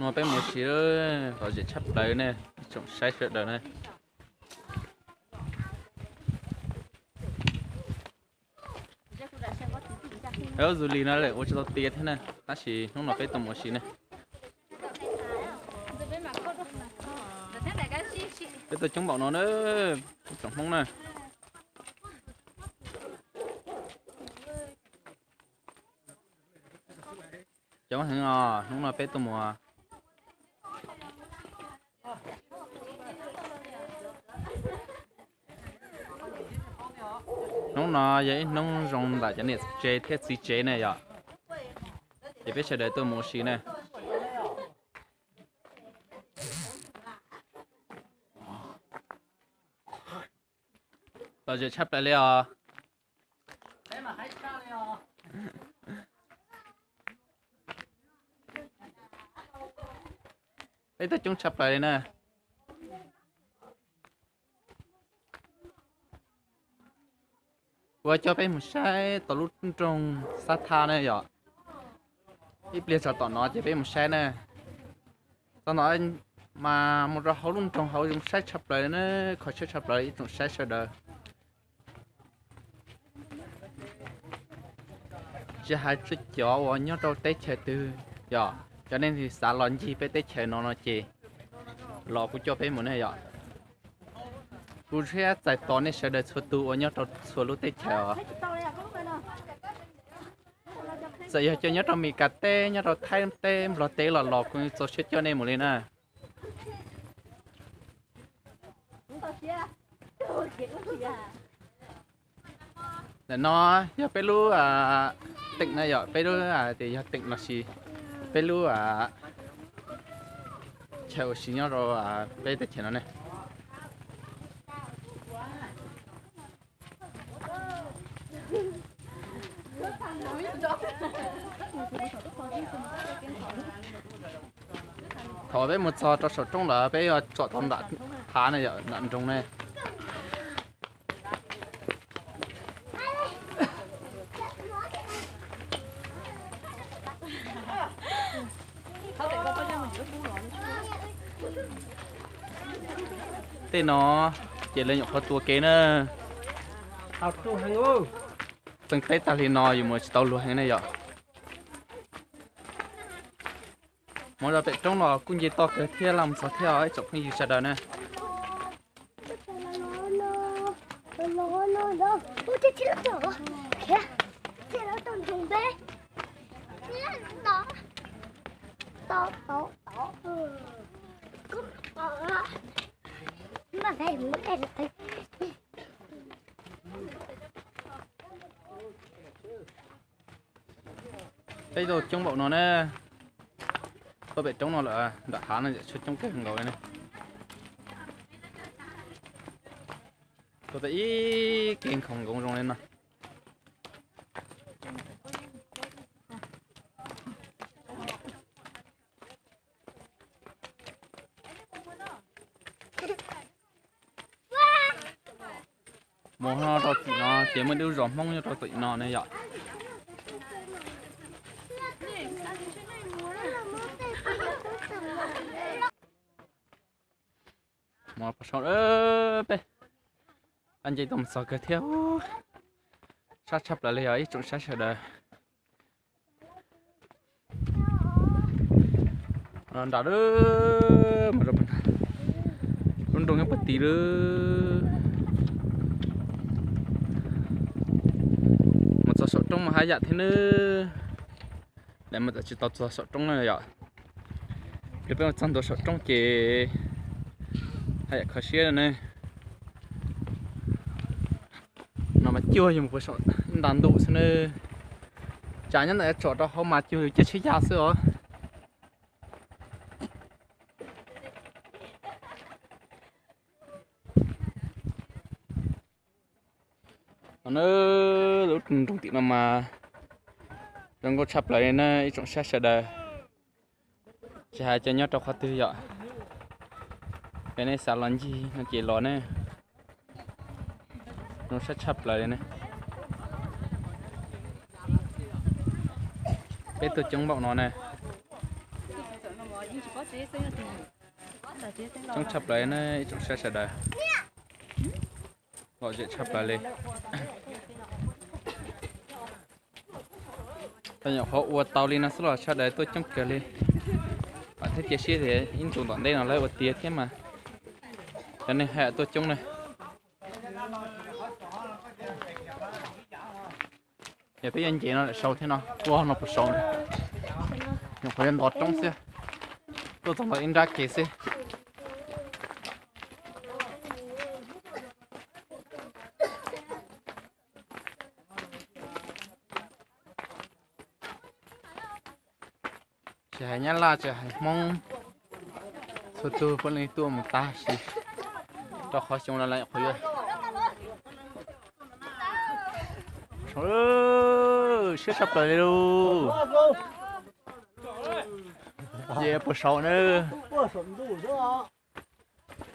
No peb mus ua si lawm, lom zem tshaj plaws ne, ib tsoom saib sawv daws na. Ub, zus li no lawm ua tsis tau tiav thiab na, tab sis hnub no peb tuaj mus ua si ne. Peb tuaj coob npaum no na, ib tsoom Hmoob na. Coob heev os, hnub no peb tuaj mus. Hnub no yog ib hnub zoo ntawm cov niam tsev thiab txiv tsev ne yom. Ces peb sawv daws tuaj mus ua si na. Lom zem tshaj plaws li os. Peb tuaj coob tshaj plaws li na. Kuv coj peb mus saib tau lub nroog Xab Thab na yom. Ib pliag tso tom no ces peb mus saib na. Txog no mas mus rau hauv lub nroog hauv zoo saib tshaj plaws na, kho siab tshaj plaws ib tsoom saib sawv daws. Tsis hais cov uas nyob rau teb chaws twg yom, cov nej xav los ncig peb teb chaws no no ces los kuv coj peb mus ne yom. Kuv thiab txais tos nej sawv daws txhua tus uas nyob rau txhua lub teb chaws os. Txawm yog cov nyob rau Mes Kas teb, nyob rau Thaib teb, Nplog teb los los kuv txaus siab coj nej mus li na. Ntawm no yog peb lub teem na yom, peb lub tias yog teem los sis peb lub chaw ua si nyob rau peb teb chaws no ne. Thaum peb mus txog rau saum roob lawm peb yuav tsom tau nram hav na yom, nram nroog ne. Tej no ces lawv nyuam qhuav tua kev na. Txeeg teb tag li no yus mus tsis tau luag heev ne yom. Mus rau pem roob los kuj nce toj kawg thiab, laj mus txog thiab os ib tsoom phooj ywg sawv daws na. Peb tuaj coob npaum no na, tuaj pem roob no lawm, nram hav no tshuav coob kawg nkaus li na. Tuaj tau ib kev nkhaus nkoov zoo li no. Mus no rau tim no ces muaj ib lub zos Hmoob nyob rau tim no ne yom. Mus pem saud peb, nce tuaj mus txog kawg thiab. Sab tshaj plaws li os ib tsoom saib sawv daws. Nram lub, lub nroog nyob puag tid lawm. Mus txog saum roob mas haj yam thiab nawb. Lawv mas txawm tsis tau txog saum roob na yom. Lawv peb mus txog ntua saum roob ces haj yam kho siab na. No mas cuag yus mus puag saum nta ntuj xwb na. Tsam nyob ntawm tsom rau hauv mas cuag yus caij tsheb ya xwb os. No na, lub nroog tim no mas zoo nkauj tshaj plaws li na ib tsoom saib sawv daws. Tsis hais cov nyob rau qhov twg yom, yog nej xav los ncig no ces los ne. Zoo saib tshaj plaws li ne. Peb tuaj coob npaum no ne. Coob tshaj plaws na ib tsoom saib sawv daws. Lom zem tshaj plaws li. Nyuam qhuav ua tau li no xwb los sawv daws tuaj coob kawg li. Vam thiab cia siab tias ib ntus tom ntej no lawv ua tiav thiab mas cov neeg haj yam tuaj coob na. Yog peb yuav nce no lawm sau thiab no, tuaj no puas sau na. Nyuam qhuav yuav ntov roob xwb, tuaj txog ntawm ib nrab kev xwb. Tsis hais Nyab Laj tsis hais Hmoob, txhua tug puav leej tuaj mus tag sis rau qhov xyoo no lawv qhuav yuav. Siab tshaj plaws li lauj. Ces puas sau na.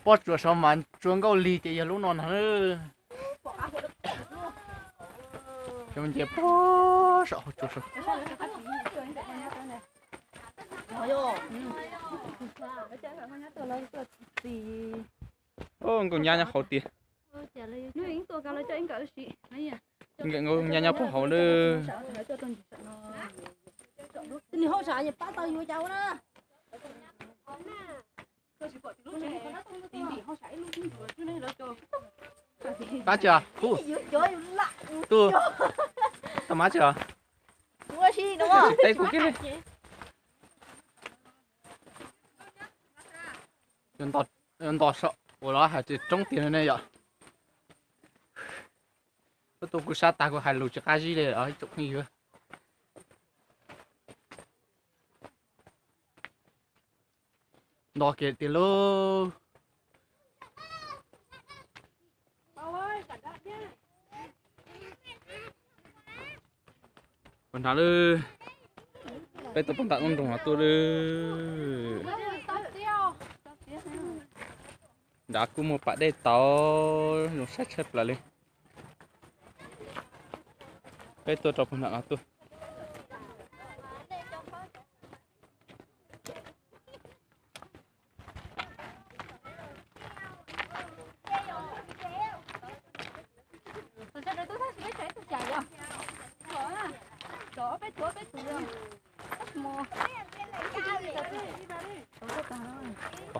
Pob tsuas sau mas tsua nkauj lig ces yog lub no ntag. Cov nce puag saum hauv tsuas sau. Nkauj nyab nyob hauv tiag. Nkawm nkauj nyab nyob puag hauv lawm. Pab tsi os, kuj tuaj mab tsi os. Tsis teb kuv kiag li. Yuav nto saum uas lawv hais tias roob tiag ne yom. Koj tuaj kuv sab tag kuv hais lus tsis qab zib li os ib tsoom phooj ywg. Nto kiag tiag lauj. Puas hnov lawm, peb tuaj puag nram lub nroog no tuaj lawm. Nrad kuj muaj pas dej tau, zoo saib tshaj plaws li. Peb tuaj rau puag nram no tuaj.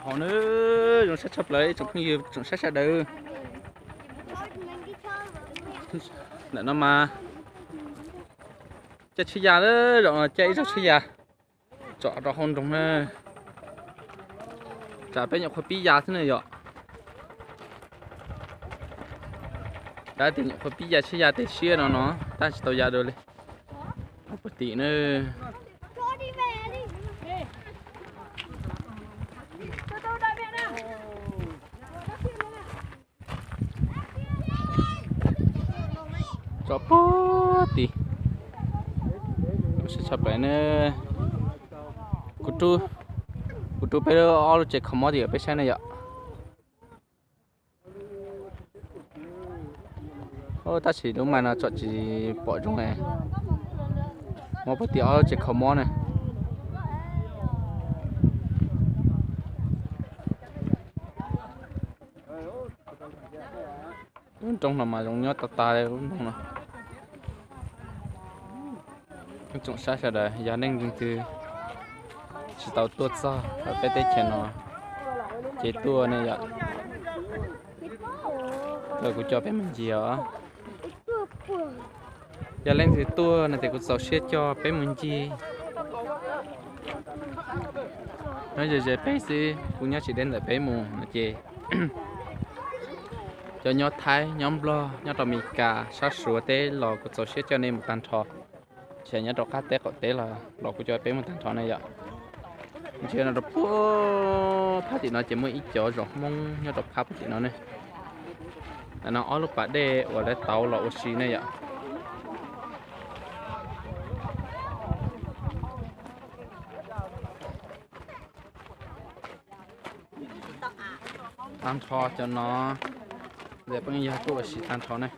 Hauv no zoo saib tshaj plaws ib tsoom phooj ywg tsoom saib sawv daws. Ntawm no mas caij tsheb yas lawm, zaum no caij ib zaug tsheb yas tsom rau hauv nroog na. Tsam peb nyuam qhuav pib ya xwb na yom. Tab tias nyuam qhuav pib ya tsheb yas tej siab no no tab tsis tau ya dua li. Puag tim na. Tso puag tim. Tshaj plaws na. Kuv rub peb ob lub tsev kho mob tim peb saib na yom. Tab sis lub mas no tsom tsis pom zoo. Muab puag tim ob lub tsev kho mob na. Lub nroog no mas zoo nyob tag tag li lub nroog no. Ib tsoom saib sawv daws yog leej twg tsis tau tuaj txog peb teb chaws no ces tuaj ne yom. Kuv coj peb mus ncig os. Yog leej twg tuaj no ces kuv txaus siab coj peb mus ncig. Nyob ze ze peb xwb, kuv nyob tsis deb ntawm peb mus no ces cov nyob Thaib, nyob Nplog, nyob rau Amelikas, sab Suav teb los kuv txaus siab coj nej mus tag nrho. Tsis hais nyob rau qab teb qaum teb los los kuv coj peb mus tag nrho ne yom. Ntsia no rau puag phab tim no ces muaj ib cov zos Hmoob nyob rau phab puag tim no ne. Ntawm no ob lub pas dej uas lawv tauv los ua si ne yom. Tag nrho cov no lawv pheej yog tuaj ua si tag nrho ne.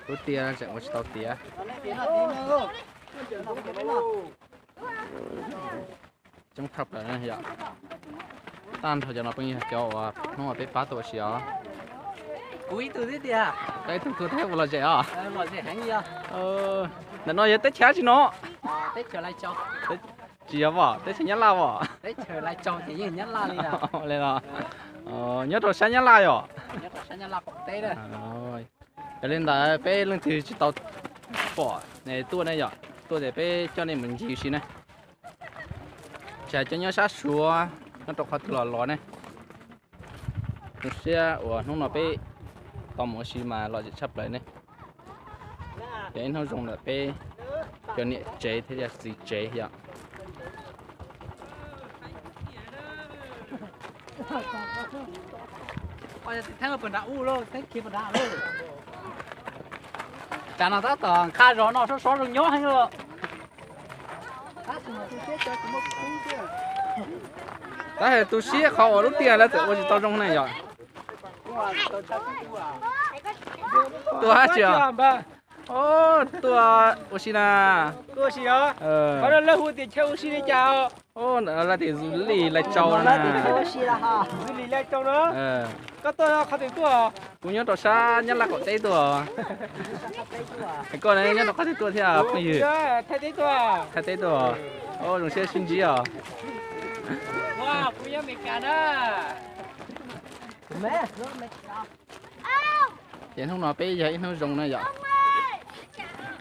Lub tiaj tseem ua tsis tau tiav. Coob tshaj plaws yom. Tag nrho cov no pheej yog cov uas hnub uas peb pab tuaj ua si os. Kuv ib tug xwb tiag. Koj ib tug tuaj thiab ua lom zem os. Ntawm no yog teb chaws tsi no? Tsis yog os, teb chaws Nyab Laj os. Li no, nyob rau sab Nyab Laj yom. Yog li ntawd peb leej twg tsis tau pom tuaj ne yom, tuaj ces peb coj nej mus ncig si na. Tsis hais cov nyob sab Suav nyob rau qhov twg los los ne. Zoo siab uas hnub no peb tau mus ua si mas lom zem tshaj plaws ne. Yog ib hnub zoo ntawm peb cov niam tsev thiab cov txiv tsev yom. Tsav no tab tom nqha zos no sov sov zoo nyob heev os. Tab hais tu siab qhov uas lub tiaj lawv txawm ua tsis tau zoo na yom. Tuaj hab tsi? Tuaj ua si na. Lawv hu tias chaw ua si li cas? Lawv tias Xws Lis Lais Tsau na. Kuv nyob rau sab Nyab Laj qaum teb tuaj. Koj nyob rau qhov twg tuaj thiab phooj ywg? Thaib teb tuaj. Zoo siab sib ntsib os. Ces hnub no peb yog ib hnub zoo na yom.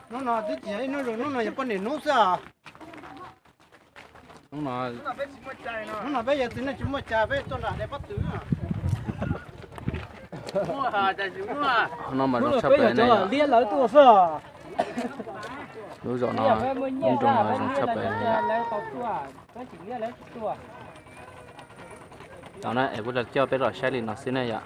Hnub no twb tsis yog ib hnub zoo, hnub no yog poj niam hnub xwb os. Hnub no peb yog txiv neej tsis muaj cas, peb tuaj nram de pob tw. Hnub no mas zoo tshaj plaws ne. Lub zos no, lub nroog no zoo tshaj plaws ne. Tau na es kuv coj peb los saib li no xwb ne yom.